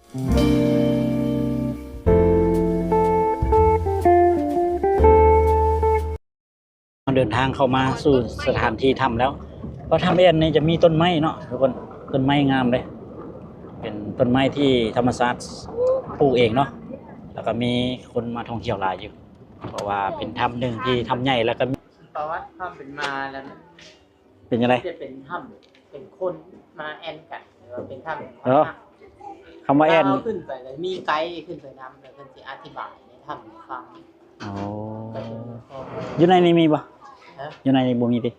ເຮົາເດີນທາງເຂົ້າມາສູ່ສະຖານທີ່ຖ້ຳແລ້ວ. ເພາະຖ້ຳແອ່ນນີ້ຈະມີຕົ້ນໄມ້ເນາະທຸກຄົນ, ຕົ້ນໄມ້ງາມເດ້, ເປັນຕົ້ນໄມ້ທີ່ທຳມະຊາດປູກເອງເນາະ, ແລ້ວກໍມີຄົນມາທ່ອງທ່ຽວຫຼາຍຢູ່ ເພາະວ່າເປັນຖ້ຳໜຶ່ງທີ່ຖ້ຳໃຫຍ່ ແລ້ວກໍມີປະຫວັດຄວາມເປັນມາແລ້ວ ເປັນຈັ່ງໃດ? ຈະເປັນຖ້ຳ ເປັນຄົນມາແອ່ນກັນ ຫຼືວ່າເປັນຖ້ຳ ເອີ ຄຳວ່າແອ່ນ ເຮົາຂຶ້ນໄປແລ້ວມີໄກຂຶ້ນໄປນຳ ແລ້ວເພິ່ນຊິອະທິບາຍໃນຖ້ຳໃຫ້ຟັງ. ອໍ ກໍຈະມີຂໍ້ມູນ. ຢູ່ໃນນີ້ມີບໍ່? ຮະ? ຢູ່ໃນນີ້ບໍ່ມີຕິ?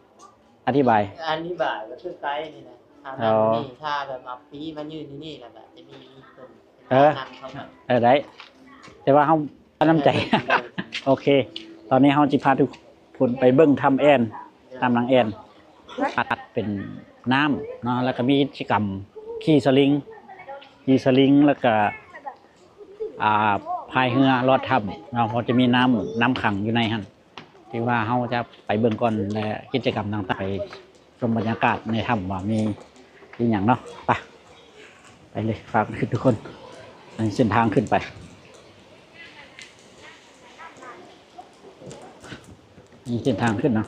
ອະທິບາຍ ອະທິບາຍກໍຄືໄກນີ້ນະ. ຖ້າແມ່ນ ອໍ ນີ້ ຖ້າແບບວ່າຟຣີມາຢືນຢູ່ນີ້ ແລ້ວກໍຈະມີເພິ່ນ ເອີ ນຳເຂົ້າໄປ. ເອີ ໄດ້ ແຕ່ວ່າເຮົາ ກຳລັງໃຈ. ໂອເຄ ຕອນນີ້ເຮົາຊິພາທຸກຄົນໄປເບິ່ງຖ້ຳແອ່ນ, ຖ້ຳນາງແອ່ນ ອັດເປັນນ້ຳເນາະ, ແລ້ວກໍມີກິດຈະກຳຂີ່ສະລິງ, ຂີ່ສະລິງ ແລ້ວກໍ ອ່າ ພາຍເຮືອລອດຖ້ຳເນາະ, ເພາະຈະມີນ້ຳ, ນ້ຳຂັງຢູ່ໃນຫັ້ນ. ຖືວ່າເຮົາຈະໄປເບິ່ງກ່ອນ ແລະ ກິດຈະກຳຕ່າງໆ ໄປຊົມບັນຍາກາດໃນຖ້ຳວ່າມີອີ່ຫຍັງເນາະ. ໄປ ໄປເລີຍ ພາກັນຂຶ້ນທຸກຄົນ. ອັນນີ້ເສັ້ນທາງຂຶ້ນໄປ, ນີ້ເສັ້ນທາງຂຶ້ນເນາະ.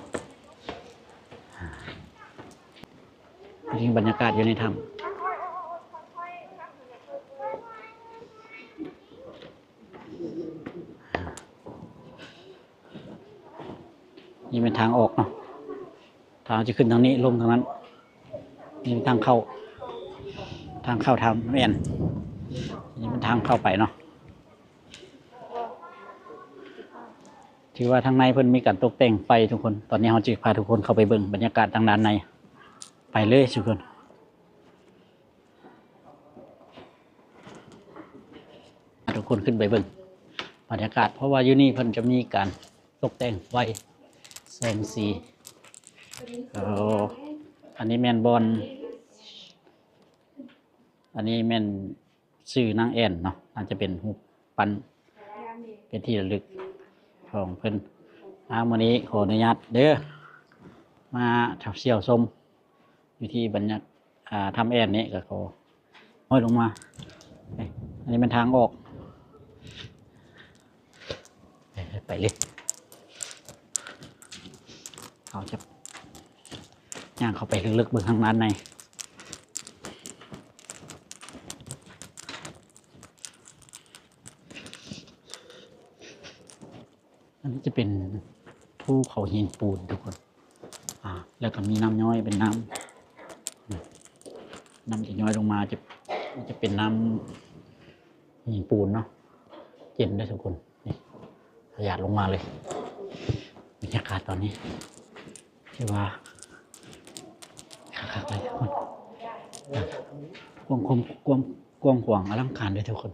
ນີ້ບັນຍາກາດຢູ່ໃນຖ້ຳ. ນີ້ແມ່ນທາງອອກເນາະ, ຖ້າເຮົາຈະຂຶ້ນທາງນີ້ ລົງທາງນັ້ນ. ນີ້ແມ່ນທາງເຂົ້າ, ທາງເຂົ້າຖ້ຳແອ່ນ. ນີ້ແມ່ນທາງເຂົ້າໄປເນາະ. ຖືວ່າທາງໃນເພິ່ນມີການຕົກແຕ່ງໄຟທຸກຄົນ. ຕອນນີ້ເຮົາຈະພາທຸກຄົນເຂົ້າໄປເບິ່ງບັນຍາກາດທາງດ້ານໃນ. ໄປເລີຍທຸກຄົນ. ພາທຸກຄົນຂຶ້ນໄປເບິ່ງບັນຍາກາດ, ເພາະວ່າຢູ່ນີ້ເພິ່ນຈະມີການຕົກແຕ່ງໄຟແສງສີ. ເອີ ອັນນີ້ແມ່ນບ່ອນ, ອັນນີ້ແມ່ນຊື່ນາງແອ່ນເນາະ, ອາດຈະເປັນຮູບປັ້ນເປັນທີ່ລະລຶກຂອງເພິ່ນ. ອາ ມື້ນີ້ຂໍອະນຸຍາດເດີ ມາທ່ຽວຊົມ ຢູ່ທີ່ບັນຍາ ອ່າ ຖ້ຳແອ່ນນີ້ກໍຂໍຫ້ອຍລົງມາ. ເອີ ອັນນີ້ແມ່ນທາງອອກ. ເອີ ໄປເລີຍ. ເຮົາຈະຍ່າງເຂົ້າໄປເລິກໆ ເບິ່ງທາງດ້ານໃນ. ອັນນີ້ຈະເປັນພູເຂົາຫີນປູນທຸກຄົນ. ອາ ແລ້ວກໍມີນ້ຳຍ້ອຍເປັນນ້ຳ, ນ້ຳຈະຍ້ອຍລົງມາ ຈະ ຈະເປັນນ້ຳຫີນປູນເນາະ, ເຢັນເດີທຸກຄົນ. ນີ້ ທະຍານລົງມາເລີຍ. ບັນຍາກາດຕອນນີ້ຖືວ່າຄັກໆ ເລີຍທຸກຄົນ. ກວ້າງ ກວ້າງ ກວ້າງຂວາງອະລັງການເລີຍທຸກຄົນ.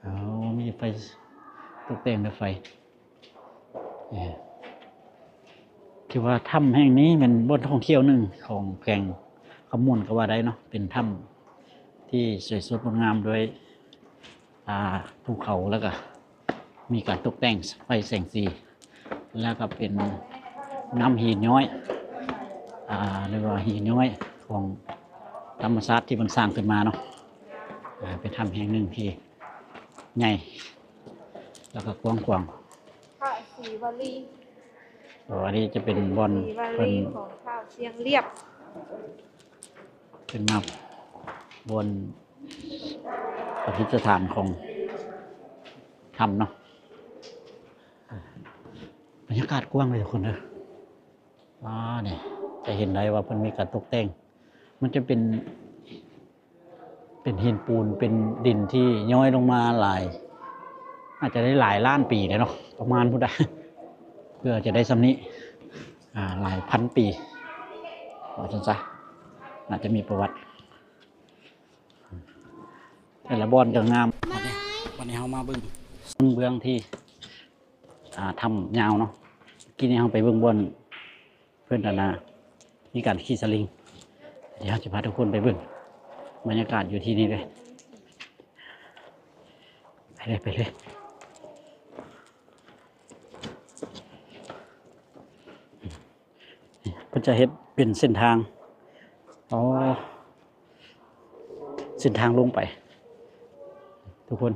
ເອົາ ມີໄຟ ຕົກແຕ່ງດ້ວຍໄຟ. ເອີ ຖືວ່າຖ້ຳແຫ່ງນີ້ແມ່ນບ່ອນທ່ອງທ່ຽວໜຶ່ງຂອງແຂວງຄຳມ່ວນກໍວ່າໄດ້ເນາະ, ເປັນຖ້ຳທີ່ສວຍສົດງົດງາມດ້ວຍ ອ່າ ພູເຂົາ ແລ້ວກໍມີການຕົກແຕ່ງໄຟແສງສີ. ແລ້ວກໍເປັນນ້ຳຫີນຍ້ອຍ ອ່າ ຫຼືວ່າຫີນຍ້ອຍຂອງທຳມະຊາດທີ່ເພິ່ນສ້າງຂຶ້ນມາເນາະ. ອ່າ ເປັນຖ້ຳແຫ່ງໜຶ່ງທີ່ໃຫຍ່ ແລ້ວກໍກວ້າງຂວາງ. ພະສີວະລີ ອໍ ອັນນີ້ຈະເປັນບ່ອນ ສີວະລີ ເພິ່ນ ຂອງທ້າວຊຽງລຽບ. ເປັນມາບ່ອນປະດິດສະຖານຂອງຖ້ຳເນາະ. ບັນຍາກາດກວ້າງເລີຍທຸກຄົນເດີ. ວ້າ ນີ້ຈະເຫັນໄດ້ວ່າເພິ່ນມີການຕົກແຕ່ງ. ມັນຈະເປັນ ເປັນຫີນປູນ ເປັນດິນທີ່ຍ້ອຍລົງມາຫຼາຍ ອາດຈະໄດ້ຫຼາຍລ້ານປີແລ້ວເນາະ, ປະມານພຸ້ນນະ ເພື່ອຈະໄດ້ສ່ຳນີ້ ອ່າ ຫຼາຍພັນປີ ວ່າຊັ້ນຊະ. ອາດຈະມີປະຫວັດ. ແຕ່ລະບ່ອນກໍງາມ. ບັດນີ້ ບັດນີ້ເຮົາມາເບິ່ງເບື້ອງທີ່ ອ່າ ຖ້ຳຍາວເນາະ. ກີ້ນີ້ເຮົາໄປເບິ່ງບ່ອນເພິ່ນ ອັນນ່າ ມີການຂີ່ສະລິງ. ດຽວເຮົາຈະພາທຸກຄົນໄປເບິ່ງບັນຍາກາດຢູ່ທີ່ນີ້ເລີຍ. ໄປເລີຍ ໄປເລີຍ. ເພິ່ນຈະເຮັດເປັນເສັ້ນທາງ. ອໍ ເສັ້ນທາງລົງໄປ. ທຸກຄົນ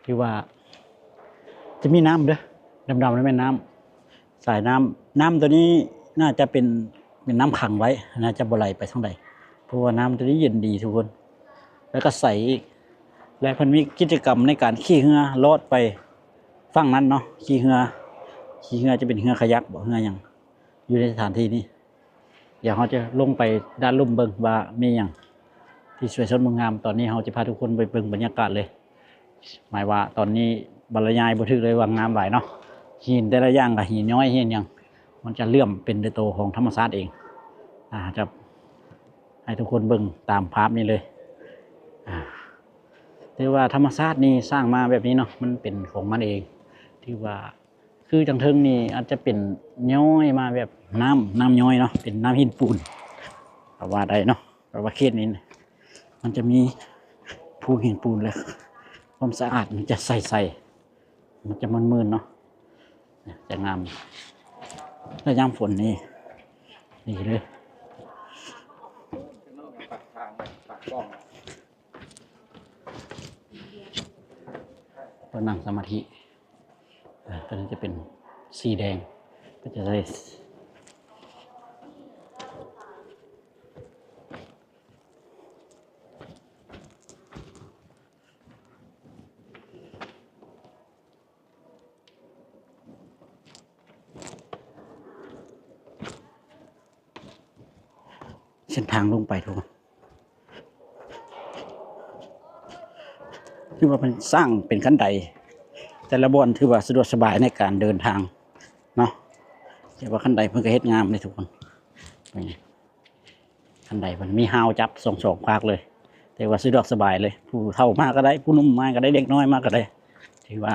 ຖືວ່າຈະມີນ້ຳເດີ ດຳໆນັ້ນແມ່ນນ້ຳ ສາຍນ້ຳ ນ້ຳໂຕນີ້ໜ້າຈະເປັນ ເປັນນ້ຳຂັງໄວ້ ໜ້າຈະບໍ່ໄຫຼໄປທາງໃດ ເພາະວ່ານ້ຳໂຕນີ້ເຢັນດີທຸກຄົນ ແລ້ວກໍໃສອີກ ແລະເພິ່ນມີກິດຈະກຳໃນການຂີ່ເຮືອລອດໄປຝັ່ງນັ້ນເນາະ ຂີ່ເຮືອ ຂີ່ເຮືອຈະເປັນເຮືອຄາຍັກບໍ ເຮືອຫຍັງ ຢູ່ໃນສະຖານທີ່ນີ້ ດຽວເຮົາຈະລົງໄປດ້ານລຸ່ມເບິ່ງວ່າມີຫຍັງທີ່ສວຍສົດງົດງາມ. ຕອນນີ້ເຮົາຈະພາທຸກຄົນໄປເບິ່ງບັນຍາກາດເລີຍ. ໝາຍວ່າຕອນນີ້ບັນລະຍາຍບໍ່ຖືກເລີຍວ່າງາມຫຼາຍເນາະ. ຫີນແຕ່ລະຢ່າງກໍຫີນຍ້ອຍຫີນຫຍັງ ມັນຈະເຫຼື້ອມເປັນໂດຍໂຕຂອງທຳມະຊາດເອງ. ອາ ຈະໃຫ້ທຸກຄົນເບິ່ງຕາມພາບນີ້ເລີຍ. ອາ ແຕ່ວ່າທຳມະຊາດນີ້ສ້າງມາແບບນີ້ເນາະ ມັນເປັນຂອງມັນເອງ ທີ່ວ່າ ຄືທາງເທິງນີ້ອາດຈະເປັນຍ້ອຍມາແບບນ້ຳ ນ້ຳຍ້ອຍເນາະ ເປັນນ້ຳຫີນປູນ ກໍວ່າໄດ້ເນາະ. ແປວ່າເຂດນີ້ມັນຈະມີພູຫີນປູນ ແລະ ຄວາມສະອາດມັນຈະໃສໆ ມັນຈະມື່ນໆເນາະ ຈະງາມ. ແລະ ຍາມຝົນນີ້ດີເລີຍ. ເພິ່ນນັ່ງສະມາທິ ເອີ ຕົວນີ້ຈະເປັນສີແດງ ກໍຈະໃສ່ ເສັ້ນທາງລົງໄປທຸກຄົນ ຖືວ່າເພິ່ນສ້າງເປັນຂັ້ນໄດ ແຕ່ລະບ່ອນຖືວ່າສະດວກສະບາຍໃນການເດີນທາງເນາະ. ແຕ່ວ່າຂັ້ນໄດເພິ່ນກໍເຮັດງາມເດ້ທຸກຄົນ ນີ້ ຂັ້ນໄດເພິ່ນມີຮາວຈັບສອງ ສອງຟາກເລີຍ ແຕ່ວ່າສະດວກສະບາຍເລີຍ ຜູ້ເຖົ້າມາກໍໄດ້ ຜູ້ໜຸ່ມມາກໍໄດ້ ເດັກນ້ອຍມາກໍໄດ້ ຖືວ່າ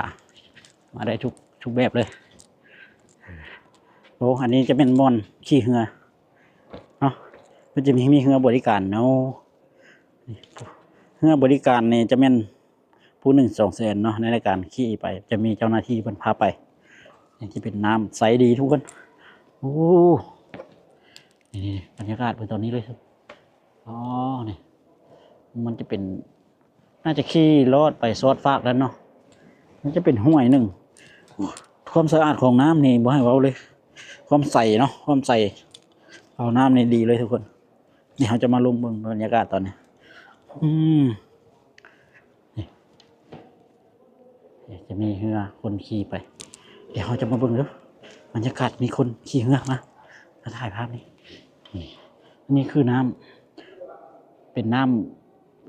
ມາໄດ້ທຸກ ທຸກແບບເລີຍ. ໂອ້ ອັນນີ້ຈະແມ່ນບ່ອນຂີ່ເຮືອເນາະ ເພິ່ນຈະມີ ມີເຮືອບໍລິການເນາະ. ເຮືອບໍລິການນີ້ຈະແມ່ນຜູ້ໜຶ່ງສອງແສນເນາະ ໃນການຂີ່ໄປ ຈະມີເຈົ້າໜ້າທີ່ເພິ່ນພາໄປ. ນີ້ຈະເປັນນ້ຳໃສດີທຸກຄົນ. ໂອ້ ນີ້ໆ ບັນຍາກາດເພິ່ນຕອນນີ້ເລີຍ. ອໍ ນີ້ ມັນຈະເປັນ ໜ້າຈະຂີ່ລອດໄປຊອດຟາກນັ້ນເນາະ ມັນຈະເປັນຫ້ວຍໜຶ່ງ. ຄວາມສະອາດຂອງນ້ຳນີ້ບໍ່ໃຫ້ເວົ້າເລີຍ ຄວາມໃສເນາະ ຄວາມໃສ ເອົາ ນ້ຳນີ້ດີເລີຍທຸກຄົນ. ນີ້ເຮົາຈະມາລົງເບິ່ງບັນຍາກາດຕອນນີ້ ອືມ ນີ້ ຈະມີເຮືອຄົນຂີ່ໄປ. ດຽວເຮົາຈະມາເບິ່ງເດີ ບັນຍາກາດມີຄົນຂີ່ເຮືອມາ ມາຖ່າຍພາບນີ້. ນີ້ ນີ້ຄືນ້ຳ ເປັນນ້ຳ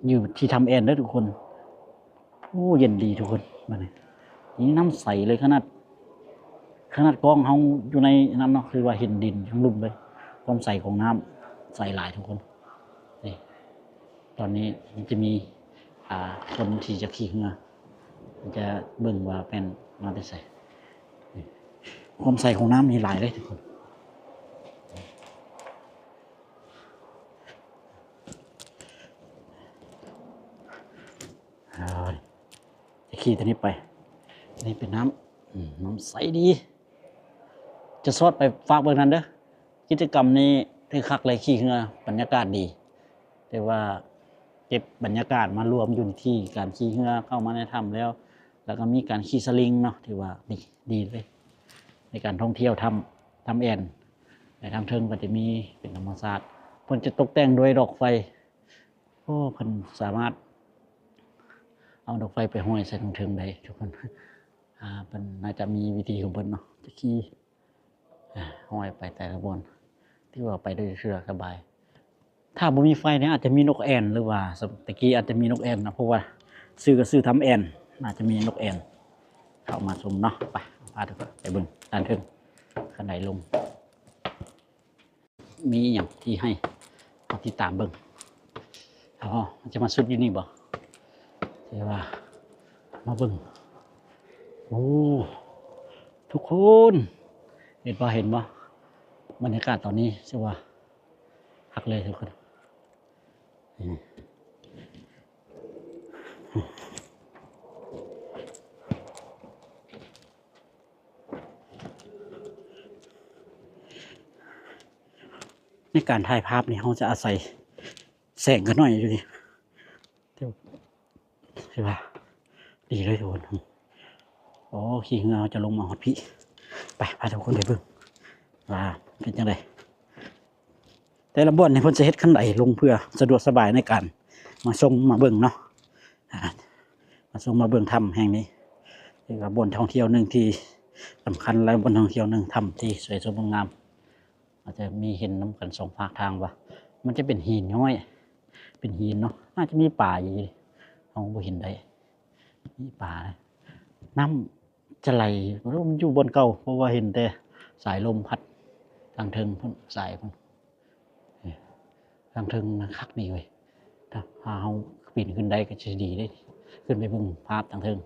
ຢູ່ທີ່ຖ້ຳແອ່ນເດີທຸກຄົນ. ໂອ້ ເຢັນດີທຸກຄົນ ບັດນີ້ ນີ້ນ້ຳໃສເລີຍ ຂະໜາດ ຂະໜາດກ້ອງເຮົາຢູ່ໃນນັ້ນເນາະ ຄືວ່າເຫັນດິນທັງລຸ່ມເລີຍ ຄວາມໃສຂອງນ້ຳ ໃສຫຼາຍທຸກຄົນ. ນີ້ ຕອນນີ້ມັນຈະມີ ອ່າ ຄົນທີ່ຈະຂີ່ເຮືອ ມັນຈະເບິ່ງວ່າແມ່ນມາແຕ່ໃສ. ນີ້ ຄວາມໃສຂອງນ້ຳນີ້ຫຼາຍເລີຍທຸກຄົນ. ເອີ ຈະຂີ່ຕົວນີ້ໄປ ນີ້ເປັນນ້ຳ ອືມ ນ້ຳໃສດີ. ຈະຊອດໄປຟາກເບິ່ງນັ້ນເດີ. ກິດຈະກຳນີ້ຄືຄັກເລີຍ ຂີ່ເຮືອ ບັນຍາກາດດີ ແຕ່ວ່າເກັບບັນຍາກາດມາລວມຢູ່ທີ່ການຂີ່ເຮືອເຂົ້າມາໃນຖ້ຳແລ້ວ ແລ້ວກໍມີການຂີ່ສະລິງເນາະ ຖືວ່າດີ ດີເລີຍ ໃນການທ່ອງທ່ຽວຖ້ຳ ຖ້ຳແອ່ນ. ແລະ ທາງເທິງກໍຈະມີເປັນທຳມະຊາດ ເພິ່ນຈະຕົກແຕ່ງດ້ວຍດອກໄຟ. ໂອ້ ເພິ່ນສາມາດເອົາດອກໄຟໄປຫ້ອຍໃສ່ທາງເທິງໄດ້ທຸກຄົນ. ອ່າ ເພິ່ນໜ້າຈະມີວິທີຂອງເພິ່ນເນາະ ຈະຂີ່ ອາ ຫ້ອຍໄປແຕ່ລະບ່ອນ ຖືວ່າໄປໄດ້ສະດວກສະບາຍ. ຖ້າບໍ່ມີໄຟນີ້ອາດຈະມີນົກແອ່ນ ຫຼືວ່າ ສະ ຕະກີ້ອາດຈະມີນົກແອ່ນເນາະ ເພາະວ່າຊື່ກໍຊື່ຖ້ຳແອ່ນ ອາດຈະມີນົກແອ່ນເຂົ້າມາຊົມເນາະ. ໄປ ພາທຸກຄົນໄປເບິ່ງດ້ານເທິງ ຂັ້ນໄດລົງ. ມີຫຍັງທີ່ໃຫ້ເຮົາຕິດຕາມເບິ່ງ? ເອົາ ມັນຈະມາສຸດຢູ່ນີ້ບໍ່? ທີ່ວ່າມາເບິ່ງ ໂອ້ ທຸກຄົນ ເຫັນບໍ່ ເຫັນບໍ່? ບັນຍາກາດຕອນນີ້ຖືວ່າຄັກເລີຍທຸກຄົນ. ໃນການຖ່າຍພາບນີ້ ເຮົາຈະອາໄສແສງກັນໜ້ອຍຢູ່ນີ້ ແຕ່ ແຕ່ວ່າ ດີເລີຍທຸກຄົນ. ໂອ້ ຂີ່ເຮືອເຮົາຈະລົງມາຮອດພີ້. ໄປ ພາທຸກຄົນໄປເບິ່ງວ່າເປັນຈັ່ງໃດ. ແຕ່ລະບ່ອນນີ້ເພິ່ນຈະເຮັດຄັນໄດລົງ ເພື່ອສະດວກສະບາຍໃນການມາຊົມມາເບິ່ງເນາະ. ອ່າ ມາຊົມມາເບິ່ງຖ້ຳແຫ່ງນີ້ ຖືວ່າບ່ອນທ່ອງທ່ຽວໜຶ່ງທີ່ສຳຄັນ ແລະ ບ່ອນທ່ອງທ່ຽວໜຶ່ງ ຖ້ຳທີ່ສວຍສົດງົດງາມ. ອາດຈະມີເຫັນນຳກັນສອງຟາກທາງວ່າ ມັນຈະເປັນຫີນຍ້ອຍ ເປັນຫີນເນາະ ອາດຈະມີປາຢູ່ ເຮົາບໍ່ເຫັນໄດ້ ມີປາ. ນ້ຳຈະໄຫຼ ບໍ່ຮູ້ມັນຢູ່ບ່ອນເກົ່າ ເພາະວ່າເຫັນແຕ່ສາຍລົມພັດທາງເທິງພຸ້ນ ສາຍພຸ້ນ ເອີ ທາງເທິງນະຄັກດີເວີຍ. ຖ້າ ຖ້າເຮົາປີນຂຶ້ນໄດ້ກໍຈະດີເດ້ ຂຶ້ນໄປເບິ່ງພາບທາງເທິງ.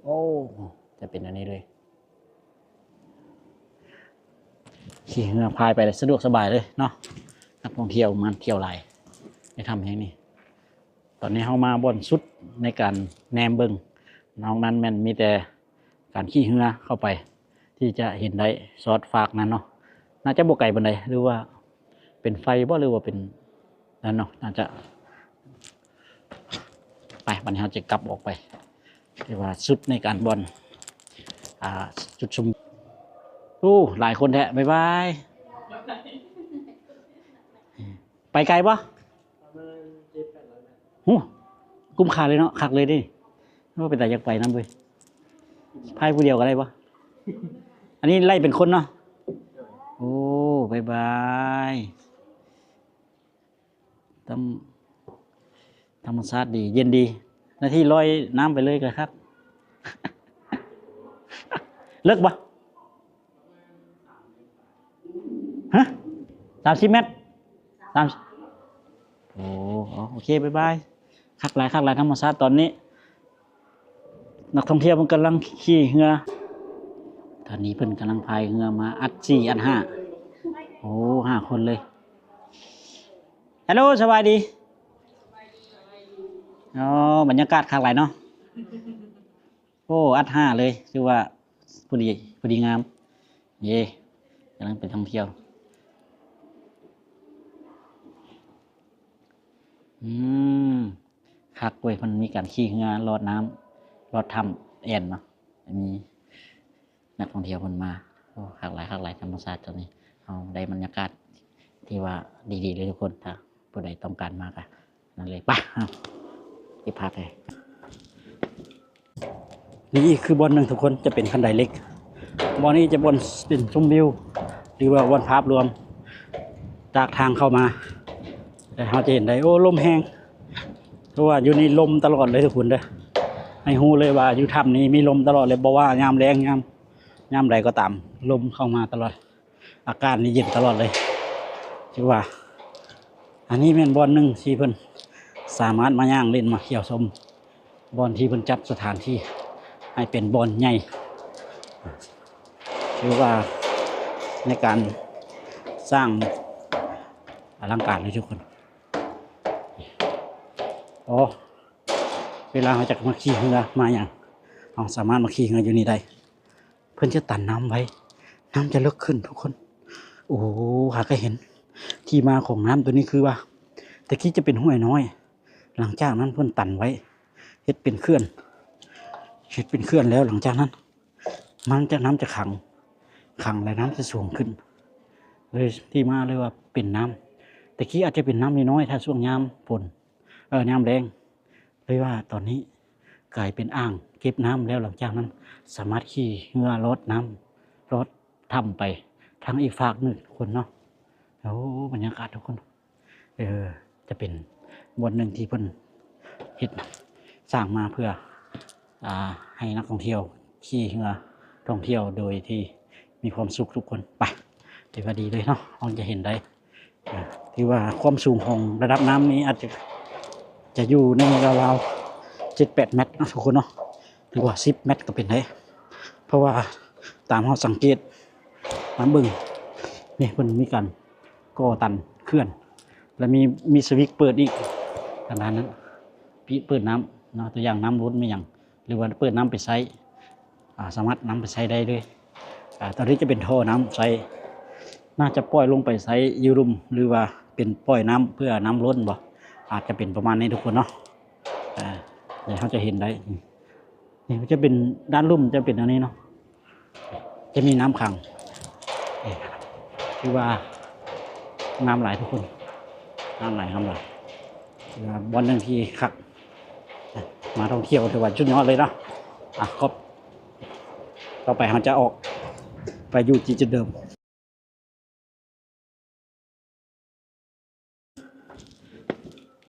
ໂອ້ ຈະເປັນອັນນີ້ເລີຍ. ຂີ່ເຮືອພາຍໄປເລີຍ ສະດວກສະບາຍເລີຍເນາະ. ນັກທ່ອງທ່ຽວມາທ່ຽວຫຼາຍໃນຖ້ຳແຫ່ງນີ້. ຕອນນີ້ເຮົາມາບ່ອນສຸດໃນການແນມເບິ່ງ, ນອກນັ້ນແມ່ນມີແຕ່ການຂີ່ເຮືອເຂົ້າໄປ ທີ່ຈະເຫັນໄດ້ຊອດຟາກນັ້ນເນາະ. ໜ້າຈະບໍ່ໄກປານໃດ ຫຼືວ່າເປັນໄຟບໍ່ ຫຼືວ່າເປັນນັ້ນເນາະ ໜ້າຈະ. ໄປ ບັດນີ້ເຮົາຈະກັບອອກໄປ. ຖືວ່າສຸດໃນການບ່ອນ ອ່າ ຈຸດຊົມ. ໂອ້ ຫຼາຍຄົນແທ້. ບາຍບາຍ. ໄປໄກບໍ່? ປະມານເຈັດແປດຮ້ອຍແມັດ. ໂຫ ກຸ້ມຄ່າເລີຍເນາະ ຄັກເລີຍເດ້. ໂອ້ ເປັນຕາຢາກໄປນຳເວີຍ. ພາຍຜູ້ດຽວກໍໄດ້ບໍ່? ອັນນີ້ໄລ່ເປັນຄົນເນາະ. ໂອ້ ບາຍບາຍ. ທຳ ທຳມະຊາດດີ ເຢັນດີ. ນາທີລອຍນ້ຳໄປເລີຍກໍຄັກ. ເລິກບໍ່? ຮະ? ສາມສິບແມັດ? ສາມ ໂອ້ ໂອເຄ ບາຍບາຍ. ຄັກຫຼາຍ ຄັກຫຼາຍ ທຳມະຊາດຕອນນີ້. ນັກທ່ອງທ່ຽວເພິ່ນກຳລັງຂີ່ເຮືອ. ຕອນນີ້ເພິ່ນກຳລັງພາຍເຮືອມາອັດສີ່ອັດຫ້າ. ໂອ້ ຫ້າຄົນເລີຍ. ຮາໂລ ສະບາຍດີ. ອໍ ບັນຍາກາດຄັກຫຼາຍເນາະ. ໂອ້ ອັດຫ້າເລີຍ ຖືວ່າພໍດີ ພໍດີງາມ. ເຢ້ ກຳລັງເປັນທ່ອງທ່ຽວ. ອືມ ຄັກເວີຍ ເພິ່ນມີການຂີ່ເຮືອລອດນ້ຳ ລອດຖ້ຳແອ່ນເນາະ. ມີນັກທ່ອງທ່ຽວເພິ່ນມາ. ໂອ້ ຄັກຫຼາຍ ຄັກຫຼາຍ ທຳມະຊາດຕົວນີ້. ເຮົາໄດ້ບັນຍາກາດທີ່ວ່າດີໆເລີຍທຸກຄົນ. ຖ້າຜູ້ໃດຕ້ອງການມາກະ ນັ້ນເລີຍ ໄປ ເກັບພາບໃຫ້. ນີ້ຄືບ່ອນໜຶ່ງທຸກຄົນ ຈະເປັນຄັນໄດເຫຼັກ. ບ່ອນນີ້ຈະບ່ອນເປັນຊົມວິວ ຫຼືວ່າບ່ອນພາບລວມຈາກທາງເຂົ້າມາ. ແຕ່ເຮົາຈະເຫັນໄດ້ ໂອ້ ລົມແຮງ ເພາະວ່າຢູ່ນີ້ລົມຕະຫຼອດເລີຍທຸກຄົນເດີ. ໃຫ້ຮູ້ເລີຍວ່າຢູ່ຖ້ຳນີ້ມີລົມຕະຫຼອດເລີຍ ບໍ່ວ່າຍາມແລ້ງ ຍາມ ຍາມໃດກໍຕາມ ລົມເຂົ້າມາຕະຫຼອດ. ອາກາດນີ້ເຢັນຕະຫຼອດເລີຍ. ຖືວ່າອັນນີ້ແມ່ນບ່ອນໜຶ່ງທີ່ເພິ່ນສາມາດມາຍ່າງຫຼິ້ນມາທ່ຽວຊົມ ບ່ອນທີ່ເພິ່ນຈັດສະຖານທີ່ໃຫ້ເປັນບ່ອນໃຫຍ່. ຖືວ່າໃນການສ້າງອະລັງການເລີຍທຸກຄົນ. ໂອ້ ເວລາເຮົາຈະມາຂີ່ເຮືອມາຫຍັງ ເຮົາສາມາດມາຂີ່ເຮືອຢູ່ນີ້ໄດ້. ເພິ່ນຈະຕັນນ້ຳໄວ້ ນ້ຳຈະເລິກຂຶ້ນທຸກຄົນ. ໂອ້ ຫາກະເຫັນທີ່ມາຂອງນ້ຳຕົວນີ້ ຄືວ່າແຕ່ກີ້ຈະເປັນຫ້ວຍນ້ອຍ ຫຼັງຈາກນັ້ນເພິ່ນຕັນໄວ້ ເຮັດເປັນເຂື່ອນ ເຮັດເປັນເຂື່ອນແລ້ວ ຫຼັງຈາກນັ້ນມັນຈະ ນ້ຳຈະຂັງ ຂັງແລ້ວນ້ຳຈະສູງຂຶ້ນ ເລີຍທີ່ມາເລີຍວ່າເປັນນ້ຳ. ແຕ່ກີ້ອາດຈະເປັນນ້ຳນ້ອຍໆ ຖ້າຊ່ວງຍາມຝົນ ເອີ ຍາມແລ້ງ ເລີຍວ່າຕອນນີ້ກາຍເປັນອ່າງເກັບນ້ຳແລ້ວ. ຫຼັງຈາກນັ້ນສາມາດຂີ່ເຮືອລອດນ້ຳ ລອດຖ້ຳໄປທາງອີກຟາກໜຶ່ງທຸກຄົນເນາະ. ໂອ້ ບັນຍາກາດທຸກຄົນ ເອີ ຈະເປັນບ່ອນໜຶ່ງທີ່ເພິ່ນເຮັດສ້າງມາເພື່ອ ອ່າ ໃຫ້ນັກທ່ອງທ່ຽວຂີ່ເຮືອທ່ອງທ່ຽວໂດຍທີ່ມີຄວາມສຸກທຸກຄົນ. ໄປ ຖືວ່າດີເລີຍເນາະ ເຮົາຈະເຫັນໄດ້ ອ່າ ຖືວ່າຄວາມສູງຂອງລະດັບນ້ຳນີ້ອາດຈະ ຈະຢູ່ໃນລາວໆ ເຈັດແປດແມັດເນາະທຸກຄົນເນາະ ຫຼືວ່າສິບແມັດກໍເປັນໄດ້. ເພາະວ່າຕາມເຮົາສັງເກດມາເບິ່ງນີ້ ເພິ່ນມີການກໍ່ຕັນເຂື່ອນ ແລະ ມີ ມີສະວິດເປີດອີກ ທາງດ້ານນັ້ນ ປິດເປີດນ້ຳເນາະ ຕົວຢ່າງນ້ຳລົ້ນແມ່ນຫຍັງ ຫຼືວ່າເປີດນ້ຳໄປໃຊ້ ອ່າ ສາມາດນຳໄປໃຊ້ໄດ້ເລີຍ. ອ່າ ຕົວນີ້ຈະເປັນທໍ່ນ້ຳໃຊ້ ໜ້າຈະປ່ອຍລົງໄປໃຊ້ຢູ່ລຸ່ມ ຫຼືວ່າເປັນປ່ອຍນ້ຳເພື່ອນ້ຳລົ້ນບໍ ອາດຈະເປັນປະມານນີ້ທຸກຄົນເນາະ. ອ່າ ດຽວເຮົາຈະເຫັນໄດ້ ນີ້ຈະເປັນດ້ານລຸ່ມຈະເປັນແນວນີ້ເນາະ ຈະມີນ້ຳຂັງ ນີ້ ຖືວ່າງາມຫຼາຍທຸກຄົນ ງາມຫຼາຍ ງາມຫຼາຍ ຖືວ່າບ່ອນໜຶ່ງທີ່ຄັກ ມາທ່ອງທ່ຽວຖືວ່າສຸດຍອດເລີຍເນາະ ອ່ະ ຂອບ ຕໍ່ໄປເຮົາຈະອອກໄປຢູ່ທີ່ຈຸດເດີມ